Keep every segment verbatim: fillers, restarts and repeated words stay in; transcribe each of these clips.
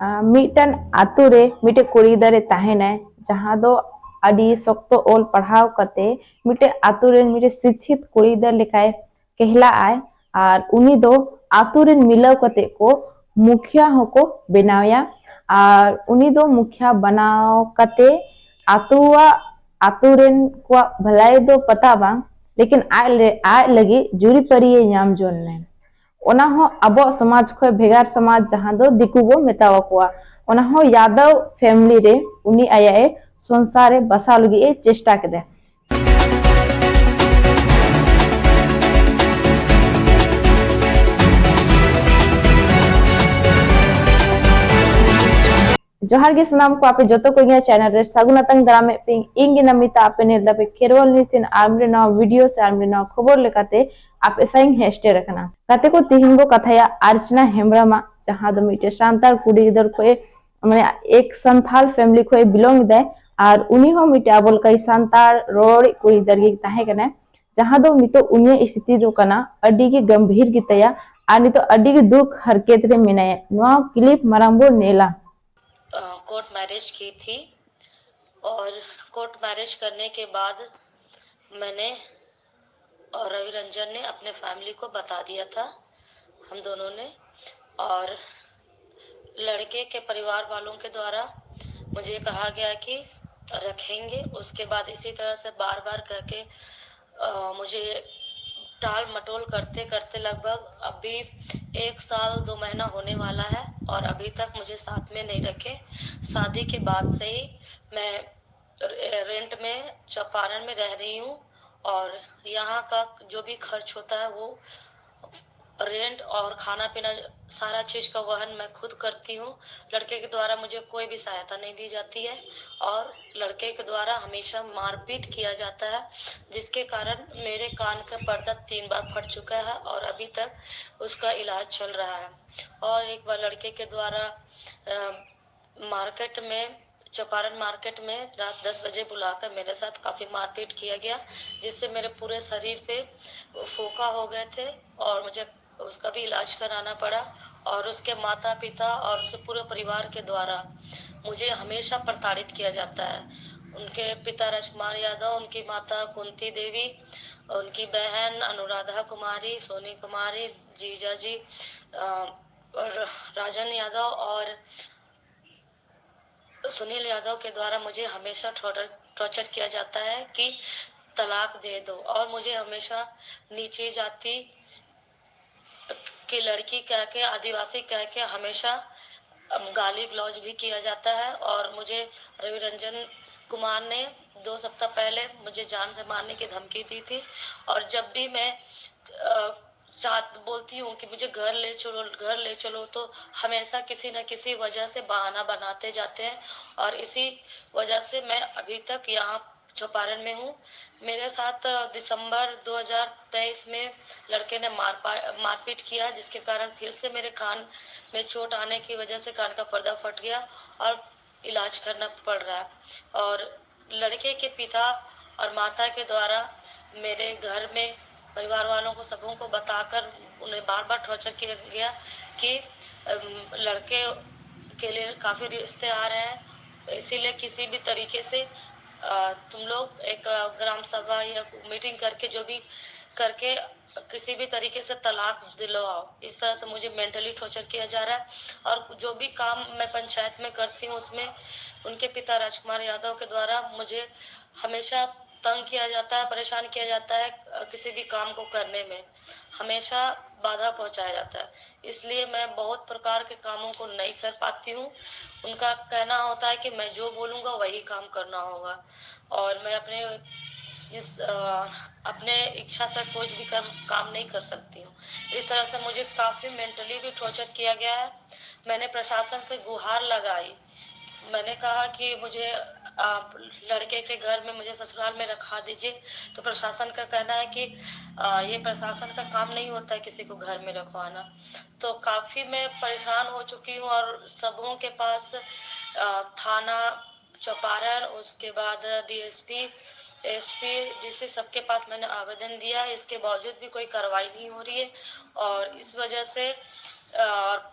ᱢᱤᱫᱴᱟᱝ ᱟᱛᱳ ᱨᱮ ᱢᱤᱫᱴᱮᱱ ᱠᱩᱲᱤ ᱜᱤᱫᱽᱨᱟᱹ ᱛᱟᱦᱮᱱᱟᱭ, ᱡᱟᱦᱟᱸ ᱫᱚ ᱟᱹᱰᱤ ᱥᱚᱠᱛᱚ ᱚᱞ ᱯᱟᱲᱦᱟᱣ ᱠᱟᱛᱮ ᱢᱤᱫᱴᱮᱱ ᱟᱛᱳ ᱨᱮᱱ ᱢᱤᱫᱴᱮᱱ ᱥᱤᱪᱪᱷᱤᱛ ᱠᱩᱲᱤ ᱜᱤᱫᱽᱨᱟᱹ ᱞᱮᱠᱟᱭ ᱠᱮᱦᱞᱟᱜ ᱟᱭ᱾ ᱟᱨ ᱩᱱᱤ ᱫᱚ ᱟᱛᱳ ᱨᱮᱱ ᱢᱤᱞᱟᱹᱣ ᱠᱟᱛᱮ ᱠᱚ ᱢᱩᱠᱷᱤᱭᱟᱹ ᱦᱚᱸᱠᱚ ᱵᱮᱱᱟᱣᱮᱭᱟ᱾ ᱟᱨ ᱩᱱᱤ ᱫᱚ ᱢᱩᱠᱷᱤᱭᱟᱹ ᱵᱮᱱᱟᱣ ᱠᱟᱛᱮ ᱟᱛᱳᱣᱟᱜ ᱟᱛᱳ ᱨᱮᱱ ᱠᱚᱣᱟᱜ ᱵᱷᱟᱹᱞᱟᱹᱭ ᱫᱚ ᱯᱟᱛᱟ ᱵᱟᱝ, ᱞᱮᱠᱤᱱ ᱟᱡ ᱞᱮ- ᱟᱡ ᱞᱟᱹᱜᱤᱫ ᱡᱩᱨᱤᱯᱟᱹᱨᱤᱭᱮ ᱧᱟᱢ ᱡᱚᱝ ᱞᱮᱱ᱾ ᱚᱱᱟ ᱦᱚᱸ ᱟᱵᱚᱣᱟᱜ ᱥᱚᱢᱟᱡᱽ ᱠᱷᱚᱱ ᱵᱷᱮᱜᱟᱨ ᱥᱚᱢᱟᱡᱽ, ᱡᱟᱦᱟᱸ ᱫᱚ ᱫᱤᱠᱩ ᱵᱚ ᱢᱮᱛᱟᱣᱟᱠᱚᱣᱟ᱾ ᱚᱱᱟ ᱦᱚᱸ ᱭᱟᱫᱚᱵ ᱯᱷᱮᱢᱤᱞᱤ ᱨᱮ ᱩᱱᱤ ᱟᱭᱟᱜ ᱮ ᱥᱚᱝᱥᱟᱨ ᱮ ᱵᱟᱥᱟᱣ ᱞᱟᱹᱜᱤᱫ ᱮ ᱪᱮᱥᱴᱟ ᱠᱮᱫᱟ᱾ ᱡᱚᱦᱟᱨ ᱜᱮ ᱥᱟᱱᱟᱢ ᱠᱚ, ᱟᱯᱮ ᱡᱚᱛᱚ ᱠᱚ ᱤᱧᱟᱹᱜ ᱪᱮᱱᱮᱞ ᱨᱮ ᱥᱟᱹᱜᱩᱱ ᱟᱛᱟᱝ ᱫᱟᱨᱟᱢᱮᱫ ᱯᱮ᱾ ᱤᱧ ᱜᱮ ᱱᱟᱢᱤᱛᱟ, ᱟᱯᱮ ᱧᱮᱞ ᱫᱟᱯᱮ ᱠᱷᱮᱨᱣᱟᱞ ᱱᱤᱭᱩᱡᱽ ᱛᱤᱱ ᱟᱨ ᱢᱤᱫᱴᱮᱱ ᱱᱟᱣᱟ ᱵᱷᱤᱰᱤᱭᱳ ᱥᱮ ᱟᱨ ᱢᱤᱫᱴᱮᱱ ᱱᱟᱣᱟ ᱠᱷᱚᱵᱚᱨ ᱞᱮᱠᱟᱛᱮ ᱟᱯᱮ ᱥᱟᱶ ᱤᱧ ᱦᱮᱡ ᱥᱮᱴᱮᱨ ᱟᱠᱟᱱᱟ᱾ ᱜᱟᱛᱮ ᱠᱚ, ᱛᱮᱦᱮᱧ ᱵᱚ ᱠᱟᱛᱷᱟᱭᱟ ᱟᱨᱪᱱᱟ ᱦᱮᱢᱵᱨᱚᱢᱟᱜ, ᱡᱟᱦᱟᱸ ᱫᱚ ᱢᱤᱫᱴᱮᱱ ᱥᱟᱱᱛᱟᱲ ᱠᱩᱲᱤ ᱜᱤᱫᱟᱹᱨ ᱠᱷᱚᱱ, ᱢᱟᱱᱮ ᱮᱠ ᱥᱟᱱᱛᱷᱟᱞ ᱯᱷᱮᱢᱤᱞᱤ ᱠᱷᱚᱱ ᱵᱤᱞᱚᱝ ᱮᱫᱟᱭ᱾ ᱟᱨ ᱩᱱᱤ ᱦᱚᱸ ᱢᱤᱫᱴᱮᱱ ᱟᱵᱚ ᱞᱮᱠᱟ ᱥᱟᱱᱛᱟᱲ ᱨᱚᱲ ᱠᱩᱲᱤ ᱜᱤᱫᱟᱹᱨ ᱜᱮ ᱛᱟᱦᱮᱸ ᱠᱟᱱᱟᱭ, ᱡᱟᱦᱟᱸ ᱫᱚ ᱱᱤᱛᱚᱜ ᱩᱱᱤᱭᱟᱜ ᱥᱛᱷᱤᱛᱤ ᱫᱚ ᱠᱟᱱᱟ ᱟᱹᱰᱤ ᱜᱮ ᱜᱟᱢᱵᱷᱤᱨ ᱜᱮᱛᱟᱭᱟ᱾ ᱟᱨ ᱱᱤᱛᱚᱜ ᱟᱹᱰᱤ ᱜᱮ ᱫᱩᱠ ᱦᱟᱨᱠᱮᱛ ᱨᱮ ᱢᱮᱱᱟᱭᱟ᱾ ᱱᱚᱣᱟ ᱠᱞᱤᱯ ᱢᱟᱨᱟᱝ ᱵᱚ ᱧᱮᱞᱟ᱾ कोर्ट मैरिज की थी और कोर्ट मैरिज करने के बाद मैंने और रवि रंजन ने अपने फैमिली को बता दिया था, हम दोनों ने। और लड़के के परिवार वालों के द्वारा मुझे कहा गया कि रखेंगे। उसके बाद इसी तरह से बार बार कह के अ, मुझे टाल मटोल करते करते लगभग अभी एक साल दो महीना होने वाला है और अभी तक मुझे साथ में नहीं रखे। शादी के बाद से ही मैं रे-, रेंट में, चौपारण में रह रही हूँ और यहाँ का जो भी खर्च होता है वो रेंट और खाना पीना, सारा चीज का वहन मैं खुद करती हूँ। लड़के के द्वारा मुझे कोई भी सहायता नहीं दी जाती है और लड़के के द्वारा हमेशा मारपीट किया जाता है, जिसके कारण मेरे कान का पर्दा तीन बार फट चुका है और अभी तक उसका इलाज चल रहा है। और एक बार लड़के के द्वारा अ, मार्केट में, चौपारण मार्केट में रात दस बजे बुलाकर मेरे साथ काफी मारपीट किया गया, जिससे मेरे पूरे शरीर पे फोका हो गए थे और मुझे उसका भी इलाज कराना पड़ा। और उसके माता पिता और उसके पूरे परिवार के द्वारा मुझे हमेशा प्रताड़ित किया जाता है। उनके पिता राजकुमार यादव, उनकी माता कुंती देवी, उनकी बहन अनुराधा कुमारी, सोनी कुमारी, जीजा जी, अ, और राजन यादव और सुनील यादव के द्वारा मुझे हमेशा टॉर्चर टॉर्चर किया जाता है कि तलाक दे दो, और मुझे हमेशा नीची जाति की लड़की कह के, आदिवासी कह के हमेशा अम, गाली गलौज भी किया जाता है। और मुझे रवि रंजन कुमार ने दो सप्ताह पहले मुझे जान से मारने की धमकी दी थी। और जब भी मैं अ, चाह बोलती हूँ कि मुझे घर ले चलो, घर ले चलो, तो हमेशा किसी न किसी वजह से बहाना बनाते जाते हैं। और इसी वजह से मैं अभी तक यहाँ चौपारण में हूँ। मेरे साथ दिसंबर दो हज़ार तेईस में लड़के ने मारपा मारपीट किया, जिसके कारण फिर से मेरे कान में चोट आने की वजह से कान का पर्दा फट गया और इलाज करना पड़ रहा है। और लड़के के पिता और माता के द्वारा मेरे घर में परिवार वालों को, सबों को बताकर उन्हें बार बार टॉर्चर किया गया कि अम, लड़के के लिए काफ़ी रिश्ते आ रहे हैं, इसीलिए किसी भी तरीके से अ, तुम लोग एक अ, ग्राम सभा या मीटिंग करके, जो भी करके, किसी भी तरीके से तलाक दिलवाओ। इस तरह से मुझे मेंटली टॉर्चर किया जा रहा है। और जो भी काम मैं पंचायत में करती हूँ, उसमें उनके पिता राजकुमार यादव के द्वारा मुझे हमेशा तंग किया जाता है, परेशान किया जाता है। अ, किसी भी काम को करने में हमेशा बाधा पहुंचाया जाता है, इसलिए मैं बहुत प्रकार के कामों को नहीं कर पाती हूँ। उनका कहना होता है कि मैं जो बोलूँगा, वही काम करना होगा, और मैं अपने इस अ, अपने इच्छा से कुछ भी कर, काम नहीं कर सकती हूँ। इस तरह से मुझे काफ़ी मेंटली भी टॉर्चर किया गया है। मैंने प्रशासन से गुहार लगाई, मैंने कहा कि मुझे आप लड़के के घर में, मुझे ससुराल में रखा दीजिए। तो प्रशासन का कहना है कि अ, ये प्रशासन का काम नहीं होता है किसी को घर में रखवाना। तो काफ़ी मैं परेशान हो चुकी हूँ और सबों के पास अ, थाना चंपारण, उसके बाद डीएसपी, एसपी, डीसी, सबके पास मैंने आवेदन दिया है। इसके बावजूद भी कोई कार्रवाई नहीं हो रही है और इस वजह से और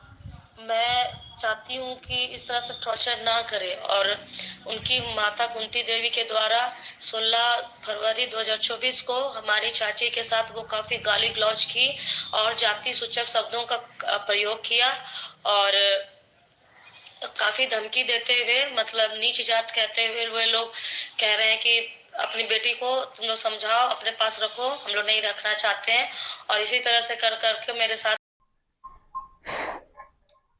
मैं चाहती हूँ कि इस तरह से टॉर्चर ना करें। और उनकी माता कुंती देवी के द्वारा सोलह फरवरी दो हज़ार चौबीस को हमारी चाची के साथ वो काफी गाली गलौज की और जाति सूचक शब्दों का प्रयोग किया और काफी धमकी देते हुए, मतलब, नीच जात कहते हुए वे लोग कह रहे हैं कि अपनी बेटी को तुम लोग समझाओ, अपने पास रखो, हम लोग नहीं रखना चाहते हैं। और इसी तरह से कर करके मेरे साथ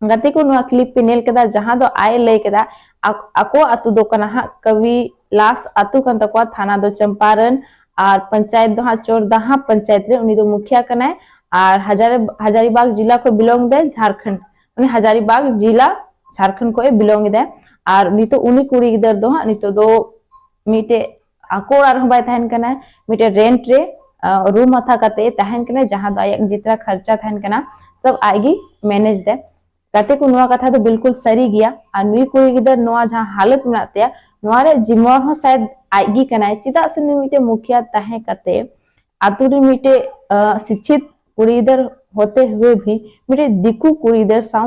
ᱜᱟᱛᱮ ᱠᱚ, ᱱᱚᱣᱟ clip ᱯᱮ ᱧᱮᱞ ᱠᱮᱫᱟ, ᱡᱟᱦᱟᱸ ᱫᱚ ᱟᱡ ᱞᱟᱹᱭ ᱠᱮᱫᱟ, ᱟᱠ-, ᱟᱠᱚ ᱟᱹᱛᱩ ᱫᱚ ᱠᱟᱱᱟ ᱦᱟᱸᱜ ᱠᱟᱹᱣᱤᱞᱟᱥ ᱟᱹᱛᱩ ᱠᱟᱱ ᱛᱟᱠᱚᱣᱟ, ᱛᱷᱟᱱᱟ ᱫᱚ ᱪᱚᱢᱯᱟᱨᱚᱱ ᱟᱨ ᱯᱚᱧᱪᱟᱭᱮᱛ ᱫᱚ ᱦᱟᱸᱜ ᱪᱳᱨᱫᱟᱦᱟ ᱯᱚᱧᱪᱟᱭᱮᱛ ᱨᱮ ᱩᱱᱤ ᱫᱚ ᱢᱩᱠᱷᱤᱭᱟ ᱠᱟᱱᱟᱭ᱾ ᱟᱨ ᱦᱟᱡᱟᱨᱤ-, ᱦᱟᱡᱟᱨᱤᱵᱟᱜᱽ ᱡᱮᱞᱟ ᱠᱷᱚᱱ belong ᱫᱟᱭ ᱡᱷᱟᱲᱠᱷᱚᱸᱰ, ᱢᱟᱱᱮ ᱦᱟᱡᱟᱨᱤᱵᱟᱜᱽ ᱡᱮᱞᱟ ᱡᱷᱟᱲᱠᱷᱚᱸᱰ ᱠᱷᱚᱱ ᱮ belong ᱮᱫᱟᱭ᱾ ᱟᱨ ᱱᱤᱛᱚᱜ ᱩᱱᱤ ᱠᱩᱲᱤ ᱜᱤᱫᱟᱹᱨ ᱫᱚ ᱦᱟᱸᱜ ᱱᱤᱛᱚᱜ ᱫᱚ ᱢᱤᱫᱴᱮᱡ ᱟᱠᱚ ᱚᱲᱟᱜ ᱨᱮᱦᱚᱸ ᱵᱟᱭ ᱛᱟᱦᱮᱱ ᱠᱟᱱᱟ, ᱢᱤᱫᱴᱮᱡ rent ᱨᱮ, ᱟᱸ, room ᱦᱟᱛᱟᱣ ᱠᱟᱛᱮ ᱮ ᱛᱟᱦᱮᱱ ᱠᱟᱱᱟ, ᱡᱟᱦᱟᱸ ᱫᱚ ᱟᱭᱟᱜ ᱡᱮᱛᱨᱟ ᱠᱷᱚᱨᱪᱟ ᱛᱟᱦᱮᱱ ᱠᱟᱱᱟ, ᱥᱚᱵ ᱟᱡ ᱜᱮ manage ᱫᱟᱭ᱾ ᱜᱟᱛᱮ ᱠᱚ, ᱱᱚᱣᱟ ᱠᱟᱛᱷᱟ ᱫᱚ ᱵᱤᱞᱠᱩᱞ ᱥᱟᱹᱨᱤ ᱜᱮᱭᱟ᱾ ᱟᱨ ᱱᱩᱭ ᱠᱩᱲᱤ ᱜᱤᱫᱟᱹᱨ ᱱᱚᱣᱟ ᱡᱟᱦᱟᱸ ᱦᱟᱞᱚᱛ ᱢᱮᱱᱟᱜ ᱛᱟᱭᱟ, ᱱᱚᱣᱟ ᱨᱮ ᱡᱤᱢᱢᱟᱣᱟᱨ ᱦᱚᱸ ᱥᱟᱭᱮᱫ ᱟᱡ ᱜᱮ ᱠᱟᱱᱟᱭ᱾ ᱪᱮᱫᱟᱜ ᱥᱮ ᱱᱩᱭ ᱢᱤᱫᱴᱮᱡ ᱢᱩᱠᱷᱤᱭᱟ ᱛᱟᱦᱮᱸ ᱠᱟᱛᱮ ᱟᱛᱳ ᱨᱮ ᱢᱤᱫᱴᱮᱡ, ᱟᱸ, ᱥᱤᱪᱪᱷᱤᱛ ᱠᱩᱲᱤ ᱜᱤᱫᱟᱹᱨ ᱦᱚᱛᱮ ᱦᱩᱭᱮ ᱵᱷᱤ ᱢᱤᱫᱴᱮᱡ ᱫᱤᱠᱩ ᱠᱩᱲᱤ ᱜᱤᱫᱟᱹᱨ ᱥᱟᱶ,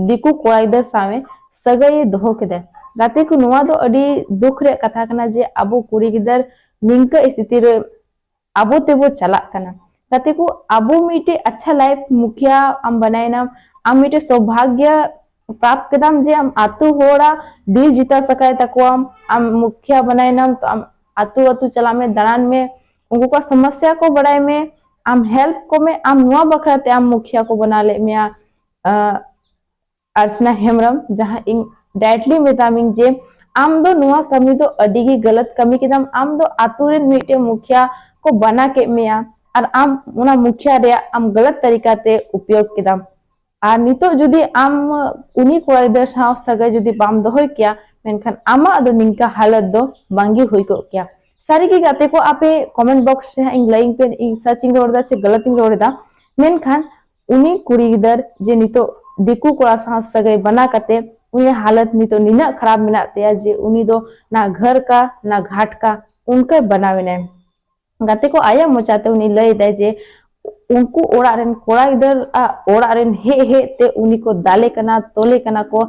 ᱫᱤᱠᱩ ᱠᱚᱲᱟ ᱜᱤᱫᱟᱹᱨ ᱥᱟᱶ ᱮ ᱥᱟᱹᱜᱟᱹᱭ ᱮ ᱫᱚᱦᱚ ᱠᱮᱫᱟ᱾ ᱜᱟᱛᱮ ᱠᱚ, ᱱᱚᱣᱟ ᱫᱚ ᱟᱹᱰᱤ ᱫᱩᱠ ᱨᱮᱭᱟᱜ ᱠᱟᱛᱷᱟ ᱠᱟᱱᱟ ᱡᱮ ᱟᱵᱚ ᱠᱩᱲᱤ ᱜᱤᱫᱟᱹᱨ ᱱᱤᱝᱠᱟᱹ ᱥᱛᱷᱤᱛᱤ ᱨᱮ ᱟᱵᱚ ᱛᱮᱵᱚ ᱪᱟᱞᱟᱜ ᱠᱟᱱᱟ᱾ ᱜᱟᱛᱮ ᱠᱚ, ᱟᱵᱚ ᱢᱤᱫᱴᱮᱡ ᱟᱪᱪᱷᱟ life ᱢᱩᱠᱷᱤᱭᱟ ᱟᱢ ᱵᱟᱱᱟᱭᱮᱱᱟᱢ, ᱟᱢ ᱢᱤᱫᱴᱮᱡ ᱥᱳᱵᱷᱟᱜᱭᱚ ᱯᱨᱟᱯᱛ ᱠᱮᱫᱟᱢ ᱡᱮ ᱟᱢ ᱟᱛᱳ ᱦᱚᱲᱟᱜ ᱫᱤᱞ ᱡᱤᱛᱟᱹᱣ ᱥᱟᱠᱟᱭ ᱛᱟᱠᱚᱣᱟᱢ, ᱟᱢ ᱢᱩᱠᱷᱤᱭᱟ ᱵᱟᱱᱟᱭᱮᱱᱟᱢ, ᱛᱚ ᱟᱢ ᱟᱛᱳ ᱟᱛᱳ ᱪᱟᱞᱟᱜ ᱢᱮ, ᱫᱟᱬᱟᱱ ᱢᱮ, ᱩᱱᱠᱩ ᱠᱚᱣᱟᱜ ᱥᱚᱢᱚᱥᱥᱟ ᱠᱚ ᱵᱟᱲᱟᱭ ᱢᱮ, ᱟᱢ help ᱠᱚᱢᱮ, ᱟᱢ ᱱᱚᱣᱟ ᱵᱟᱠᱷᱨᱟ ᱛᱮ ᱟᱢ ᱢᱩᱠᱷᱤᱭᱟ ᱠᱚ ᱵᱮᱱᱟᱣ ᱞᱮᱫ ᱢᱮᱭᱟ᱾ ᱟᱸ, ᱟᱨᱪᱱᱟ ᱦᱮᱢᱵᱨᱚᱢ, ᱡᱟᱦᱟᱸ ᱤᱧ directly ᱢᱮᱛᱟᱢᱤᱧ ᱡᱮ ᱟᱢ ᱫᱚ ᱱᱚᱣᱟ ᱠᱟᱹᱢᱤ ᱫᱚ ᱟᱹᱰᱤ ᱜᱮ ᱜᱟᱞᱟᱛ ᱠᱟᱹᱢᱤ ᱠᱮᱫᱟᱢ᱾ ᱟᱢ ᱫᱚ ᱟᱛᱳ ᱨᱮᱱ ᱢᱤᱫᱴᱮᱱ ᱢᱩᱠᱷᱤᱭᱟ ᱠᱚ ᱵᱟᱱᱟ ᱠᱮᱫ ᱢᱮᱭᱟ ᱟᱨ ᱟᱢ ᱚᱱᱟ ᱢᱩᱠᱷᱤᱭᱟ ᱨᱮᱭᱟᱜ ᱟᱢ ᱜᱟᱞᱟᱛ ᱛᱟᱹᱨᱤᱠᱟ ᱛᱮ ᱩᱯᱭᱳᱜᱽ ᱠᱮᱫᱟᱢ᱾ ᱟᱨ ᱱᱤᱛᱚᱜ ᱡᱩᱫᱤ ᱟᱢ ᱩᱱᱤ ᱠᱚᱲᱟ ᱜᱤᱫᱟᱹᱨ ᱥᱟᱶ ᱥᱟᱹᱜᱟᱹᱭ ᱡᱩᱫᱤ ᱵᱟᱢ ᱫᱚᱦᱚᱭ ᱠᱮᱭᱟ, ᱢᱮᱱᱠᱷᱟᱱ ᱟᱢᱟᱜ ᱫᱚ ᱱᱤᱝᱠᱟ ᱦᱟᱞᱚᱛ ᱫᱚ ᱵᱟᱝᱜᱮ ᱦᱩᱭ ᱠᱚᱜ ᱠᱮᱭᱟ᱾ ᱥᱟᱹᱨᱤᱜᱮ ᱜᱟᱛᱮ ᱠᱚ, ᱟᱯᱮ comment box ᱨᱮ ᱦᱟᱸᱜ ᱤᱧ ᱞᱟᱹᱭᱟᱹᱧ ᱯᱮ, ᱤᱧ ᱥᱟᱪ ᱤᱧ ᱨᱚᱲ ᱮᱫᱟ ᱥᱮ ᱜᱟᱞᱟᱛ ᱤᱧ ᱨᱚᱲ ᱮᱫᱟ᱾ ᱢᱮᱱᱠᱷᱟᱱ ᱩᱱᱤ ᱠᱩᱲᱤ ᱜᱤᱫᱟᱹᱨ ᱡᱮ ᱱᱤᱛᱚᱜ ᱫᱤᱠᱩ ᱠᱚᱲᱟ ᱥᱟᱶ ᱥᱟᱹᱜᱟᱹᱭ ᱵᱟᱱᱟ ᱠᱟᱛᱮ ᱩᱱᱤᱭᱟᱜ ᱦᱟᱞᱚᱛ ᱱᱤᱛᱚᱜ ᱱᱤᱱᱟᱹᱜ ᱠᱷᱟᱨᱟᱯ ᱢᱮᱱᱟᱜ ᱛᱟᱭᱟ ᱡᱮ ᱩᱱᱤ ᱫᱚ ᱱᱟ ᱜᱷᱟᱨ ᱠᱟ ᱱᱟ ᱜᱷᱟᱴ ᱠᱟ ᱚᱱᱠᱟ ᱵᱮᱱᱟᱣ ᱮᱱᱟᱭ᱾ ᱜᱟᱛᱮ ᱠᱚ ᱟᱭᱟᱜ ᱢᱚᱪᱟᱛᱮ ᱩᱱᱤ ᱞᱟᱹᱭ ᱮᱫᱟᱭ ᱡᱮ ᱩᱱᱠᱩ ᱚᱲᱟᱜ ᱨᱮᱱ ᱠᱚᱲᱟ ᱜᱤᱫᱟᱹᱨ ᱟᱜ ᱚᱲᱟᱜ ᱨᱮᱱ ᱦᱮᱡ ᱦᱮᱡ ᱛᱮ ᱩᱱᱤ ᱠᱚ ᱫᱟᱞᱮ ᱠᱟᱱᱟ, ᱛᱚᱞᱮ ᱠᱟᱱᱟ ᱠᱚ,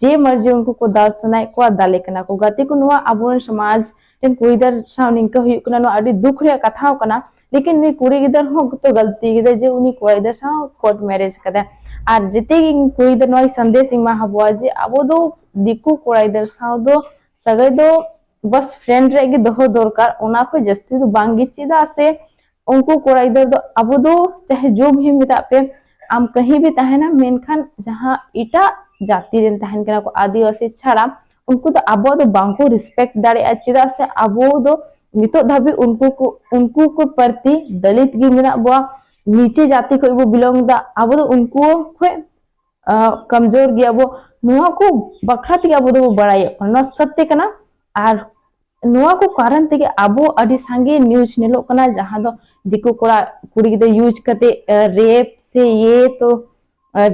ᱡᱮ ᱢᱟᱨᱡᱤ ᱩᱱᱠᱩ ᱠᱚ ᱫᱟᱞ ᱥᱟᱱᱟᱭᱮᱫ ᱠᱚᱣᱟ, ᱫᱟᱞᱮ ᱠᱟᱱᱟ ᱠᱚ᱾ ᱜᱟᱛᱮ ᱠᱚ, ᱱᱚᱣᱟ ᱟᱵᱚᱨᱮᱱ ᱥᱚᱢᱟᱡᱽ ᱨᱮᱱ ᱠᱩᱲᱤ ᱜᱤᱫᱟᱹᱨ ᱥᱟᱶ ᱱᱤᱝᱠᱟᱹ ᱦᱩᱭᱩᱜ ᱠᱟᱱᱟ, ᱱᱚᱣᱟ ᱟᱹᱰᱤ ᱫᱩᱠ ᱨᱮᱭᱟᱜ ᱠᱟᱛᱷᱟ ᱠᱟᱱᱟ᱾ ᱞᱮᱠᱤᱱ ᱱᱩᱭ ᱠᱩᱲᱤ ᱜᱤᱫᱟᱹᱨ ᱦᱚᱸ ᱛᱚ ᱜᱟᱹᱞᱛᱤ ᱠᱮᱫᱟᱭ ᱡᱮ ᱩᱱᱤ ᱠᱚᱲᱟ ᱜᱤᱫᱟᱹᱨ ᱥᱟᱶ ᱠᱳᱨᱴ ᱢᱮᱨᱮᱡᱽ ᱠᱟᱫᱟᱭ᱾ ᱟᱨ ᱡᱮᱛᱮ ᱜᱮ ᱤᱧ ᱠᱩᱲᱤ ᱜᱤᱫᱟᱹᱨ ᱱᱚᱣᱟ ᱥᱟᱸᱫᱮᱥ ᱤᱧ ᱮᱢᱟ ᱦᱟᱵᱚᱣᱟ ᱡᱮ ᱟᱵᱚ ᱫᱚ ᱫᱤᱠᱩ ᱠᱚᱲᱟ ᱜᱤᱫᱟᱹᱨ ᱥᱟᱶ ᱫᱚ ᱥᱟᱹᱜᱟᱹᱭ ᱫᱚ ᱵᱟᱥ ᱯᱷᱨᱮᱱᱰ ᱨᱮ ᱜᱮ ᱫᱚᱦᱚ ᱫᱚᱨᱠᱟᱨ, ᱚᱱᱟ ᱠᱷᱚᱱ ᱡᱟᱹᱥᱛᱤ ᱫᱚ ᱵᱟᱝ ᱜᱮ᱾ ᱪᱮᱫᱟᱜ ᱥᱮ ᱩᱱᱠᱩ ᱠᱚᱲᱟ ᱜᱤᱫᱟᱹᱨ ᱫᱚ ᱟᱵᱚ ᱫᱚ ᱪᱟᱦᱮ ᱡᱚᱢ ᱦᱤᱢ ᱢᱮᱛᱟᱜ ᱯᱮ, ᱟᱢ ᱠᱟᱹᱦᱤ ᱵᱤ ᱛᱟᱦᱮᱱᱟ, ᱢᱮᱱᱠᱷᱟᱱ ᱡᱟᱦᱟᱸ ᱮᱴᱟᱜ ᱡᱟᱹᱛᱤ ᱨᱮᱱ ᱛᱟᱦᱮᱱ ᱠᱟᱱᱟ ᱠᱚ, ᱟᱹᱫᱤᱵᱟᱹᱥᱤ ᱪᱷᱟᱲᱟ, ᱩᱱᱠᱩ ᱫᱚ ᱟᱵᱚᱣᱟᱜ ᱫᱚ ᱵᱟᱝ ᱠᱚ ᱨᱮᱥᱯᱮᱠᱴ ᱫᱟᱲᱮᱭᱟᱜᱼᱟ᱾ ᱪᱮᱫᱟᱜ ᱥᱮ ᱟᱵᱚ ᱫᱚ ᱱᱤᱛᱚᱜ ᱫᱷᱟᱹᱵᱤᱡ ᱩᱱᱠᱩ ᱠᱚ ᱩᱱᱠᱩ ᱠᱚ ᱯᱨᱚᱛᱤ ᱫᱟᱹᱞᱤᱛ ᱜᱮ ᱢᱮᱱᱟᱜ ᱵᱚᱣᱟ, ᱱᱤᱪᱮ ᱡᱟᱹᱛᱤ ᱠᱷᱚᱱ ᱵᱚ ᱵᱤᱞᱚᱝ ᱮᱫᱟ, ᱟᱵᱚ ᱫᱚ ᱩᱱᱠᱩ ᱠᱷᱚᱱ ᱠᱚᱢᱡᱳᱨ ᱜᱮᱭᱟ ᱵᱚ᱾ ᱱᱚᱣᱟ ᱠᱚ ᱵᱟᱠᱷᱨᱟ ᱛᱮᱜᱮ ᱟᱵᱚ ᱫᱚᱵᱚ ᱵᱟᱲᱟᱭᱚᱜ ᱠᱟᱱᱟ, ᱱᱚᱣᱟ ᱥᱟᱹᱛᱛᱮ ᱠᱟᱱᱟ᱾ ᱟᱨ ᱱᱚᱣᱟ ᱠᱚ ᱠᱟᱨᱚᱱ ᱛᱮᱜᱮ ᱟᱵᱚ ᱟᱹᱰᱤ ᱥᱟᱸᱜᱮ ᱱᱤᱭᱩᱡᱽ ᱧᱮᱞᱚᱜ ᱠᱟᱱᱟ, ᱡᱟᱦᱟᱸ ᱫᱚ ᱫᱤᱠᱩ ᱠᱚᱲᱟ ᱠᱩᱲᱤ ᱜᱤᱫᱽᱨᱟᱹ ᱤᱭᱩᱡᱽ ᱠᱟᱛᱮ ᱨᱮᱯ ᱥᱮ ᱤᱭᱟᱹ ᱛᱚ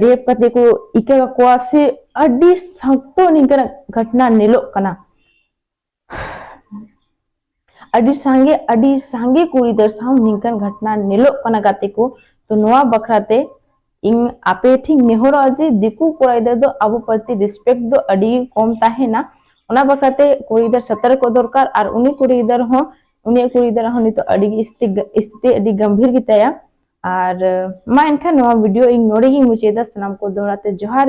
ᱨᱮᱯ ᱠᱟᱛᱮ ᱠᱚ ᱤᱠᱟᱹ ᱠᱟᱠᱚᱣᱟ ᱥᱮ ᱟᱹᱰᱤ ᱥᱚᱠᱛᱚ ᱱᱤᱝᱠᱟᱱᱟᱜ ᱜᱷᱚᱴᱱᱟ ᱧᱮᱞᱚᱜ ᱠᱟᱱᱟ᱾ ᱟᱹᱰᱤ ᱥᱟᱸᱜᱮ ᱟᱹᱰᱤ ᱥᱟᱸᱜᱮ ᱠᱩᱲᱤ ᱜᱤᱫᱟᱹᱨ ᱥᱟᱶ ᱱᱤᱝᱠᱟᱱ ᱜᱷᱚᱴᱱᱟ ᱧᱮᱞᱚᱜ ᱠᱟᱱᱟ ᱜᱟᱛᱮ ᱠᱚ᱾ ᱛᱚ ᱱᱚᱣᱟ ᱵᱟᱠᱷᱨᱟ ᱛᱮ ᱤᱧ ᱟᱯᱮ ᱴᱷᱮᱱ ᱱᱮᱦᱚᱨᱚᱜᱼᱟ ᱡᱮ ᱫᱤᱠᱩ ᱠᱚᱲᱟ ᱜᱤᱫᱟᱹᱨ ᱫᱚ ᱟᱵᱚ ᱯᱨᱚᱛᱤ ᱨᱮᱥᱯᱮᱠᱴ ᱫᱚ ᱟᱹᱰᱤ ᱠᱚᱢ ᱛᱟᱦᱮᱱᱟ᱾ ᱚᱱᱟ ᱵᱟᱠᱷᱨᱟ ᱛᱮ ᱠᱩᱲᱤ ᱜᱤᱫᱟᱹᱨ ᱥᱚᱛᱚᱨᱠᱚ ᱫᱚᱨᱠᱟᱨ᱾ ᱟᱨ ᱩᱱᱤ ᱠᱩᱲᱤ ᱜᱤᱫᱟᱹᱨ ᱦᱚᱸ ᱩᱱᱤᱭᱟᱜ ᱠᱩᱲᱤ ᱜᱤᱫᱟᱹᱨ ᱦᱚᱸ ᱱᱤᱛᱚᱜ ᱟᱹᱰᱤ ᱜᱮ ᱥᱛᱷᱤ-, ᱥᱛᱷᱤᱛᱤ ᱟᱹᱰᱤ ᱜᱟᱢᱵᱷᱤᱨ ᱜᱮᱛᱟᱭᱟ᱾ ᱟᱨ ᱢᱟ ᱮᱱᱠᱷᱟᱱ ᱱᱚᱣᱟ ᱵᱷᱤᱰᱤᱭᱳ ᱤᱧ ᱱᱚᱰᱮ ᱜᱤᱧ ᱢᱩᱪᱟᱹᱫᱟ᱾ ᱥᱟᱱᱟᱢ ᱠᱚ ᱫᱚᱦᱲᱟ ᱛᱮ ᱡᱚᱦᱟᱨ᱾